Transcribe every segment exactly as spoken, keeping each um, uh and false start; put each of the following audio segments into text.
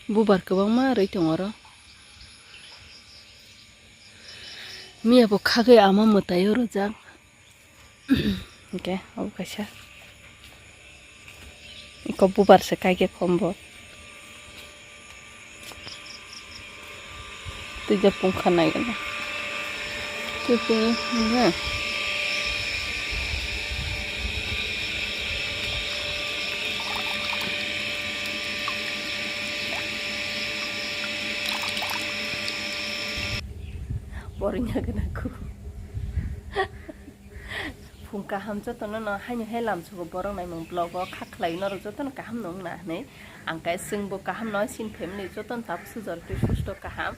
Bubar kwbangma rwi tongo oro. Miya bo khagwi ama mwtaio rwjak. Hwnkhe obo kaisa. Eko bubar se kaikhe khombo. Twi ja pungkha naigana. Twi pung nge. Boring ya gana ku. Phung kaham jotono no haino hai lamsogo borok naimung vlog o kha khlai norok jotono kaham no wngna hinwi. Ang khe chwngbo kaham no chini family jotono tabuk sujor twi susto kaham.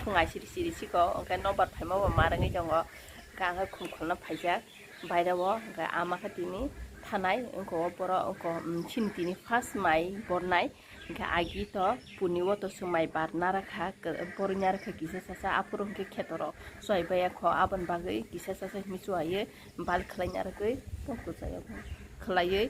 Phung ai siri siri siko hwnkhe nobar phaima bo ma rwngwi tongo. Hwnkhe ang khe khum kholna phaijak baire o hwnkhe ama khe tini thanai wngkha o borok wngkha, um, chini tini first mai bornai. Hingke agi to puni o to chwng mai bar narakha, boroi narakha kisa sasa, aphuru hingke khetoro chwai baiya kho, aboni bagwi kisa sasa himi chwaiwi bal khlai narwgwi tongkhu chaya bo khlaiwi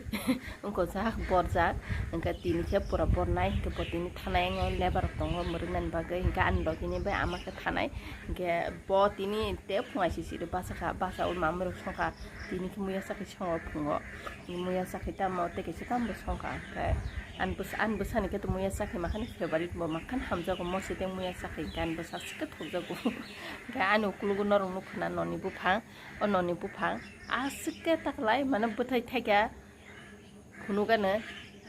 wngkojak borjak. Hingke tini khe pura bornai, hingke bo tini thanai, o lebar rok tongo mwrwknani bagwi, hingke ani logini bai ama khe thanai, hingke bo tini tei phungai sisiri bachakha, bacha o mamui rok songkha. Tini khe muya chakhe songo phungo. Muya chakhe tamo tei kaisa tamo songkha. Hwnkhe ani bwsa, ani bwsani khe to muya chakhe makhani favorite bo makhani hamjago mosi tei muya chakhe hwnkhe ani bwsa aswk khe thokjago. Hwnkhe ani ukulugo norok nukha na noni buphang, o noni buphang aswk khe taklai mane bwthai thaikha. Phunukgano,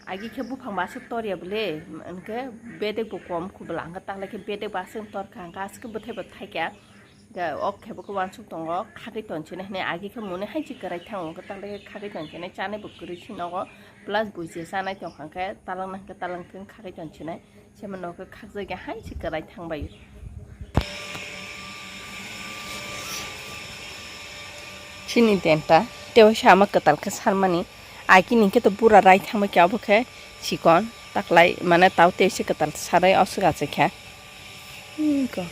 agi khe buphang bo aswk torya bwle, hwnkhe bedek bo kom kubla, hwnkhe taklai khe bedek bo aswk torkha, hwnkhe aswk khe bwthai bo thaikha. Hwnkhe o khe bo khe uansuk tongo, khagwi tongchinai hinwi agi khe mune hai se kwrai thango, hwnkhe taklai khe khagwi tongchinai, chanai bo kwrwi se nogo, plus buiche chanai tongkha, hwnkhe talang nang khe talang khe khagwi tongchinai. Semo nogo khakjagya hai se kwrai thangbai. Chini denta tei waisa ama kwtal khe sarmani. Ai kini khe to bura rai thangbai khe abo khe chikon taklai mane tao tei se kwtal sarai oswk achai kha. Hmm, ko.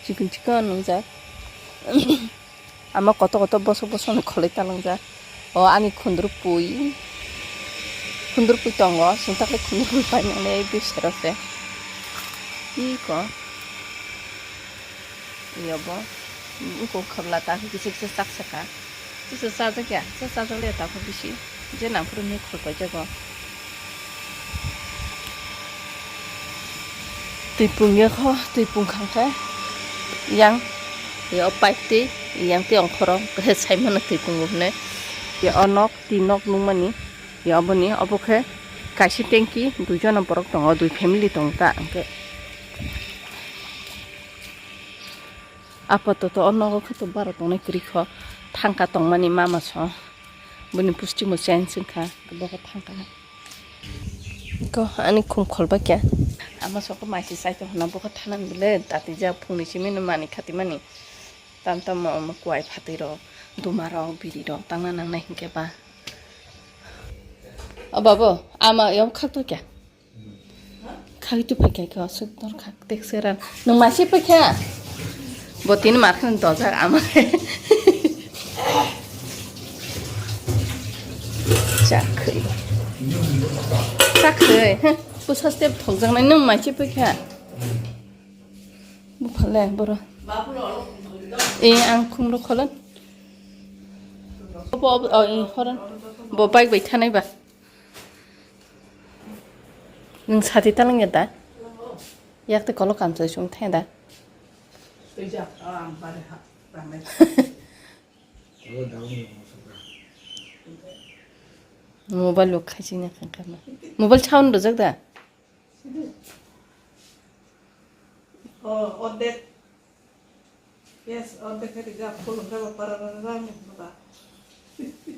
Chikon chikon nungjak. Ama koto koto bosok bosok no kholoi talangjak. O ani khundruk pui. Khundruk pui tongo. Chwng takle khundruk pui paimani ei bisero se. Iko. Iyo bo. Iko khabla ta kisa kisa sak saka. Kisa sajak ya. Kisa sajak le ta kho bisi. Je nangphuru ni khol pai jago. Twi pung ya kho, twi pung khang khe yang ya o pipe twi yang twi ongkhorong khe saimano twi pungo hwnwi. Ya o nok, twi nok nukmani ya oboni obo khe kaisa tanki duijon borok tongo, dui family tongo ta hwnkhe. Apatoto o nogo khe to bara tongnai kwrwi kho, thangka tongmani mama song. Bini pusti mo change wngkha, bokhe thangkha. Ko ani khum kholba kya? Ama soko maisi sai to hwnna bokhe thanang bile dati ja phungni simi no mani khati mani. Tam tam mo mo kwai phatwi rok, duma rok, biri rok tangna nangnai hinkhe ba. O babo, ama yom khak to kya? Khagwi tu phai kha khe aswk dor kha tek seran. Nwng maisi phai kha? Bo tini mar kheno dojak ama. Chakhwi. Chakhwi. Heh, bwsa step thokjaknai nwng maisi phai kha? Buphale boro. E, ang khumrok kholon. Bo, bo, o, e, horon. Bo bike bai thanai ba. Nwng sati talang ya da? Yak tei kolok kamchai chwng thang da? Mobile bo khaising ya kha kha. Mobile sound rwjak da? Yes, o dekhe rijak, phul hwnkhe bo pararara ni hwnba.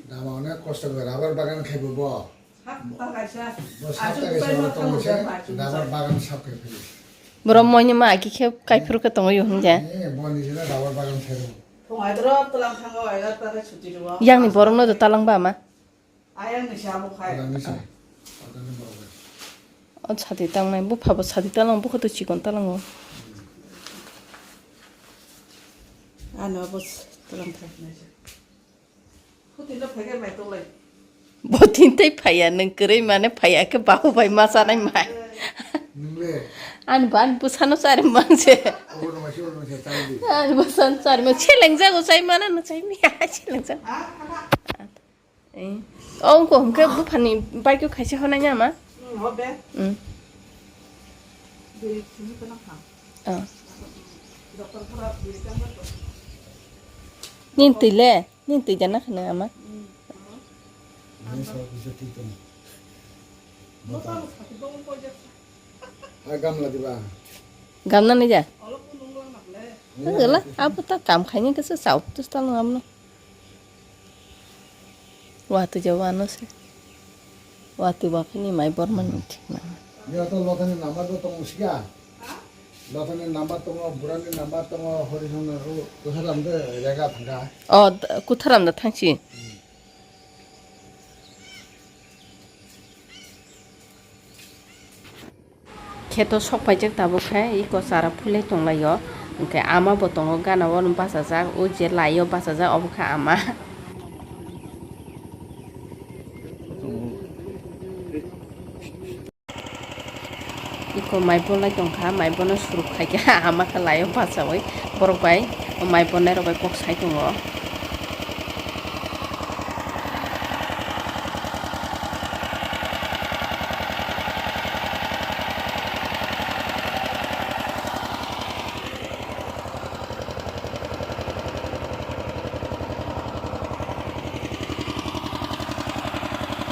Dama onek kosto khe rubber bagan khai bo bo. Hak ta kaisa. Bo sat ta kaisa bai oro ma tongo thango se, jang ma chum rubber sa. Bagan sap khai phili. Borok moini ma aki khe kaiphuru khe tongo yo hwnja. Eh, bo ni jina rubber bagan khai bo. Thong ai dro tlang thango ai ta khe suti rwo. Yang ni borok no do talang ba ma. Ayang ni sabo khai. Ayang ni sabo. Ayang ni sabo. O sati tangnai, bupha bo sati talang, bukha to chikon talango. Ano bo talang thai nai. Huti no phai mai tolai. Bo tin tai phaiya, nwng kwrwi mane phaiya khe bahu bai ma chanai mai. Ani ban bwsano chari mangse. Ani bwsano chari mang, selengjak o chai mana no chai miya, selengjak. Eh. O wngkha hwnkhe buphani bike o khaisa honai ya ma? Hmm, hor de. Hmm. Biri simi kana kha. Oh. Doctor khara biri tang ko. Nin twi le, nin twi jana khana ama. Hmm. Ni sa bisa twi tong. Mo sa mo sa twi tong ko ja. Hai gamla diba? Gamna ni ja? Olo ko nung lang nak le. Ni Enggak lah, apa tak kam khaini kesa saup terus talo ngamno. Watwi ja wano se. Watwi ba phini mai borman ni thik na. Ni ato lotani number do tong siya. Lotani number tongo, burani number tongo, horisong na ru, kusaram de rega thangka. Oh, d-, kutharam da thangsi. Hmm. Kheto sok paijak tabuk khe iko chara phulai tonglaio. Hwnkhe ama bo tongo gana o bachajak, o je lai o bachajak obo khe ama. Iko mai bolai tongkha, mai bono suruk khaikha ama khe lai o bachaui borok bai o mai bonai rok bai kok sai tongo.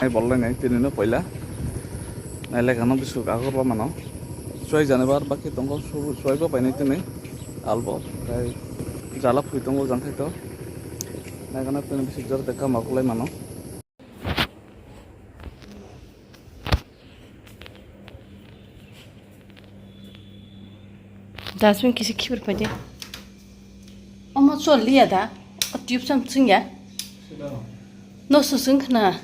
Nai bol lai nai tini no poila. Nai lekha no bisuk agor ba mano. Suai jani bar baki tongo su-, suai ba painai tini. Albo, tei jala phui tongo jang khai to. Nai gana tini bisuk jor dekha ma kulai mano. Dustbin kisa khibir paide. Omo chol liya da. O tube sam chwng ya. Sida. No su chwng khna.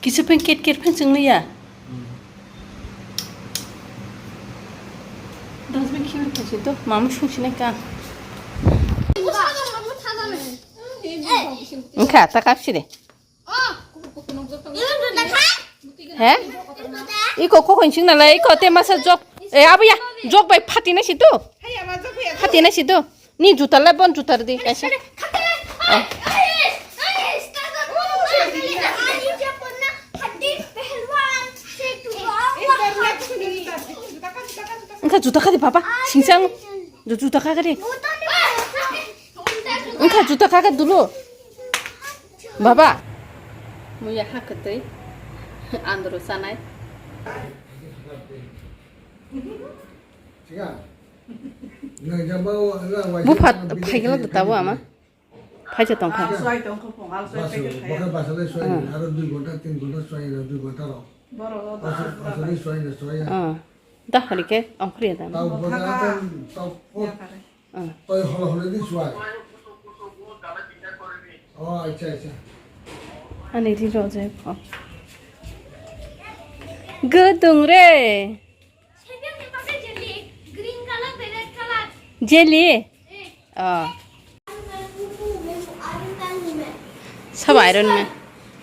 Kisa pen ket ket pen chwng liya. Hmm. Dustbin khibir paide to. Mama sung sinai ka. Wngkha ta kap side. He? Iko kokon sing nalai, iko te masa jok. Eh, abu ya, jok bai phatina situ. Phatina situ. Ni juta lai bon juta ridi, kaisa. Oh. Wngkha juta khadi, papa. Singsang. Juta khadi. Wngkha juta khadi dulu. Baba. Muya ha kwtwi. Andro sanai. Bupha phaigala da tabo ama. Phaisa tongkha. Al soi tongkha pong, al soi peke kaya. Bokhe basale soi, aro dui ghonta, tin ghonta soi, aro dui ghonta ro. Boro ro da. Asole soi na soi. Da hori ke ongkhri da. Tau bokha, tau pot. Toi holo holo di suai. Oh, acha, acha. Ani ri ro je pho. Gudung re. Jelly? Oh. Sabo Iron Man.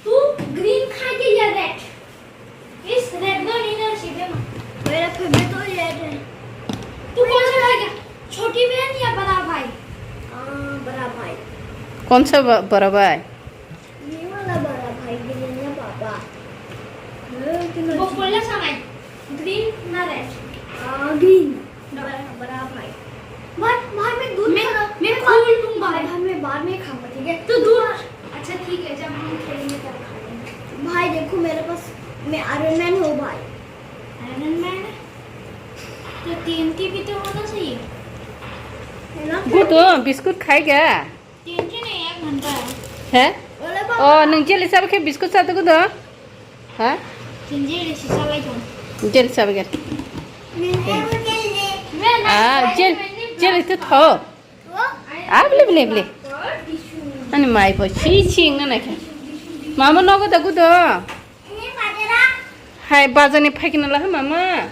तू ग्रीन खा के या रेड? इस रेड का नहीं ना सीधे में। मेरा फेवरेट तो रेड है। तू कौन सा खाएगा? छोटी बहन या बड़ा भाई? आ, बड़ा भाई। कौन सा ब-, बड़ा भाई? ये वाला बड़ा भाई, ग्रीन या पापा। वो पहला सा है, ग्रीन ना रेड? आ, ग्रीन। बड़ा, बड़ा भाई। भाई, भाई, मैं दूध मैं, खा रहा हूँ। मैं मैं बाद, खोल लूंगा। भाई, भाई, मैं बाद में खाऊंगा, ठीक है? तो दूध। अच्छा, ठीक है, जब हम खेलेंगे तब खा लेंगे। भाई, देखो मेरे पास, मैं आयरन मैन हूँ, भाई। आयरन मैन है? तो टीएनटी भी तो होना चाहिए। है ना? Gudo, biscuit khai ga? TNT नहीं, एक घंटा है। He? Ole baba. Oh, nwng jelly sabai khe biscuit sa tong do? Ha? Jelly si sabai tong. Jelly sabai khe. Ah, jelly, jelly to tho. Ah, bile, bile, bile. Ani mai bo si si wngna nai kha. Mama nogo da Gudo. Hai, bazar ni phaikhe na la ha, mama.